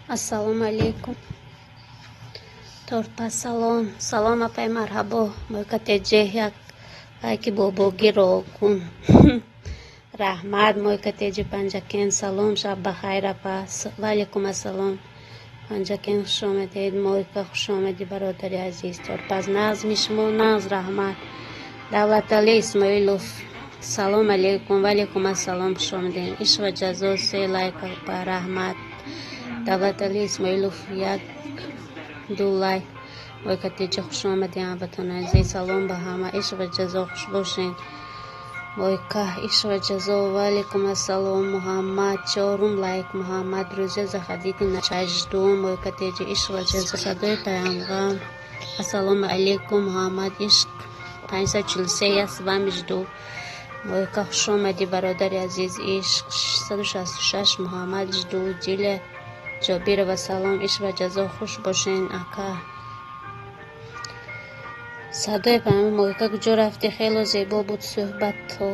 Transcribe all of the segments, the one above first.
Ассалому алейкум. Торпа салом. Салом апай марҳабо. Мойкатеҷе як айки бобогиро кун. Раҳмат мойкатеҷи Панҷакен салом шаб бахайр апа. Ва алейкум ассалом. Панҷакен хуш омадед. Мойка хуш омадӣ бародари азиз. Торпаз нағзми шумо нағз раҳмат. Давлатали Исмоилов салом алейкум. Ва алейкум ассалом хуш омадед. Ишқ ва ҷазо се лайк апа раҳмат. Давлатали Исмоилов 1-2 лайк. Мойкатеҷа хуш омадед ҳамватанони азиз. Салом ба ҳама. Ишқ ва ҷазо хуш бошед. Мойка ишқ ва ҷазо ва алейкум ассалом. Муҳаммад 4 лайк. Муҳаммад друзья заходите на чай жду. Мойкатеҷа ишқ ва ҷазо садои паямғам. Ассалому алейкум Муҳаммад ишқ 543 я с вами жду. Мойка хуш омадӣ бародари азиз. Ишқ 666 Муҳаммад жду. Диля Ҷобирова салом. Ишқ ва ҷазо хуш бошен ака. Садои паём Мойка куҷо рафтӣ? Хело зебо буд суҳбатто.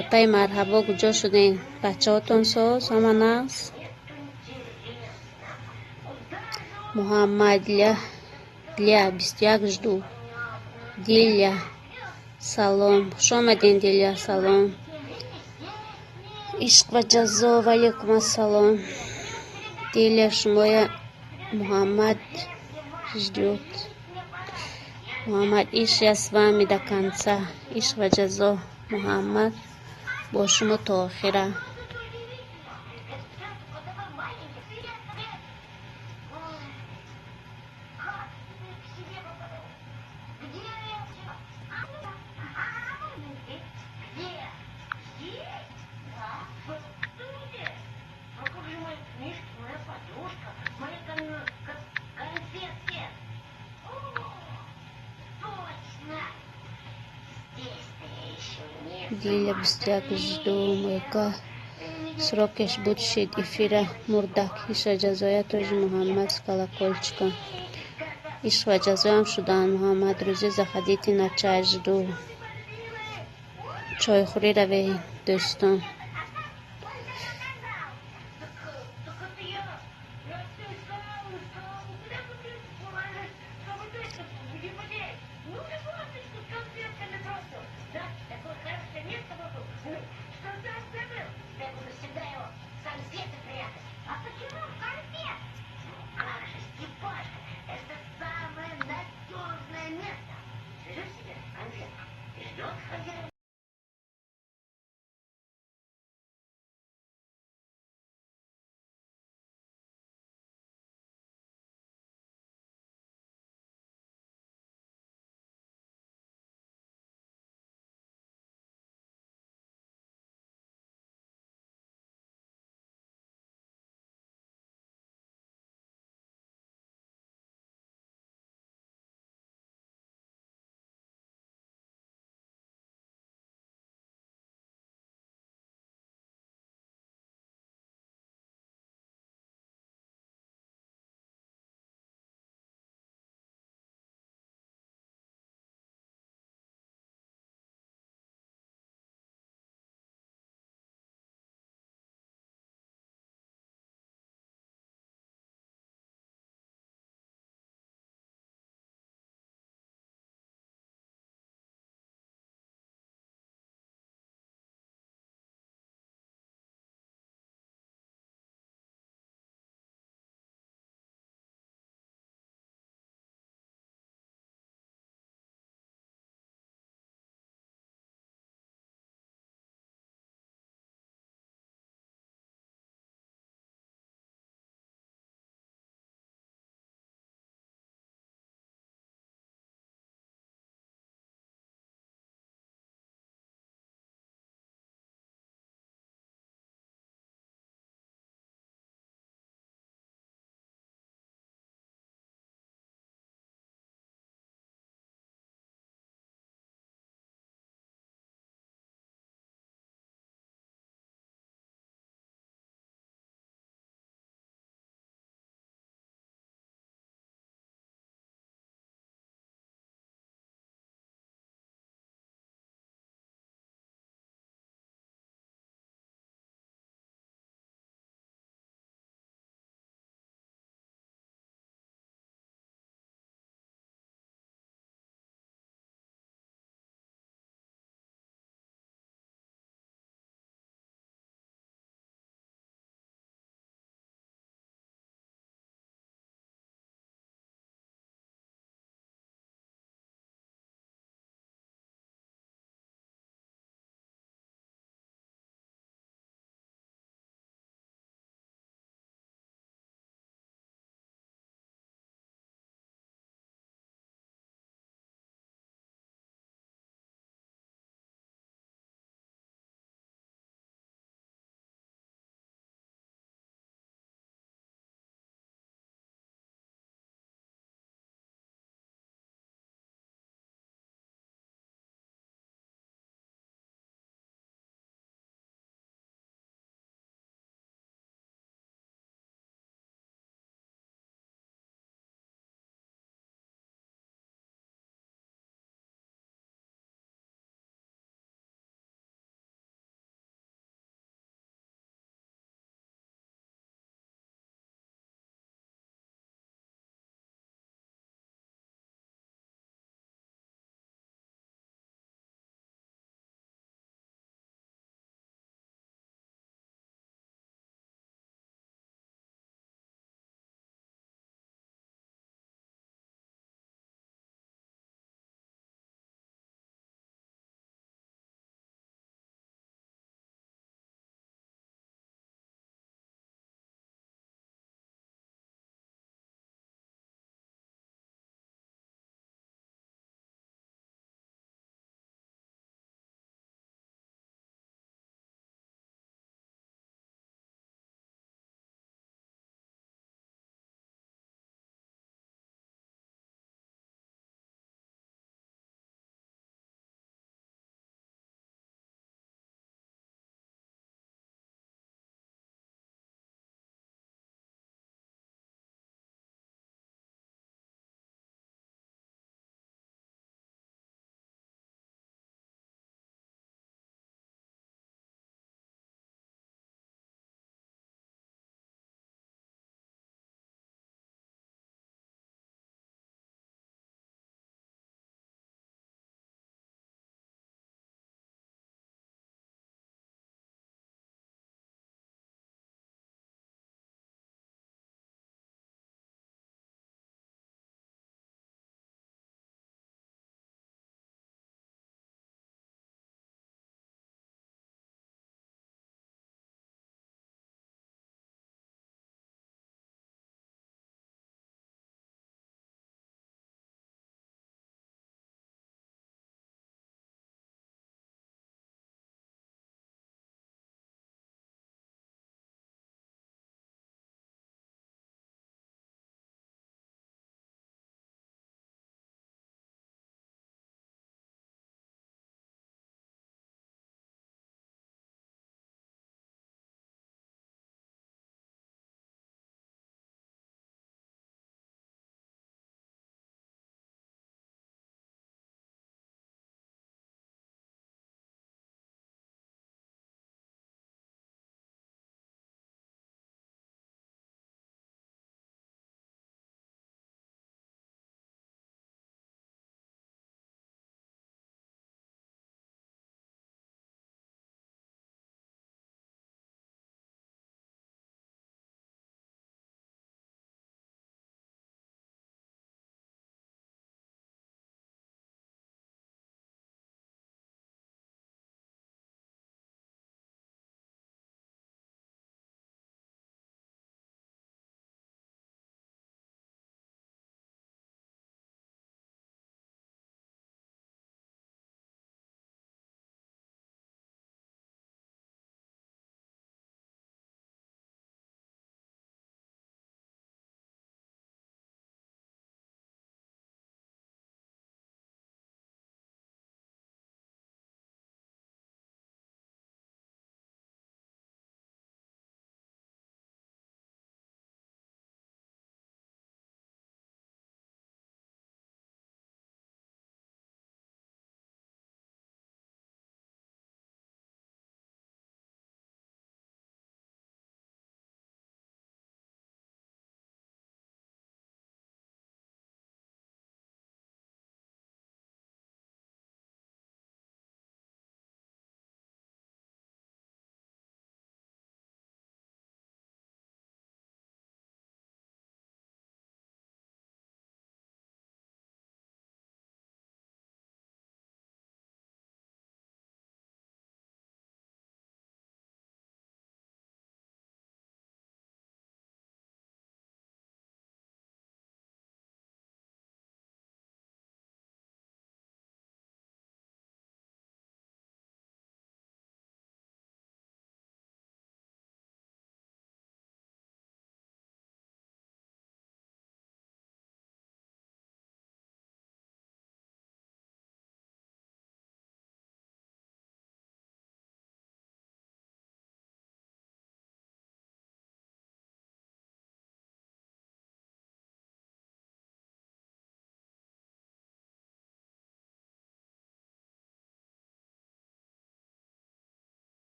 Апаи марҳабо куҷо шудем? Бачаҳотон соз? Ҳама нағз? Муҳаммад ля 21 жду. Диля салом. Хуш омадем Диля салом. Ишқ ва ҷазо ва алейкум ассалом. Диля шумоя Муҳаммад ждёт. Муҳаммад иш я с вами до конца. Ишқ ва ҷазо Муҳаммад бо шумо то охира. Диля 21 жду. Мойка срокеш буд шид эфира мурдак. Ишқ ва ҷазоя тоже Муҳаммад с колокольчиком. Ишқ ва ҷазоям шуданд Муҳаммад. Друзья заходите на чай жду. Чойхӯрӣ равед дӯстон.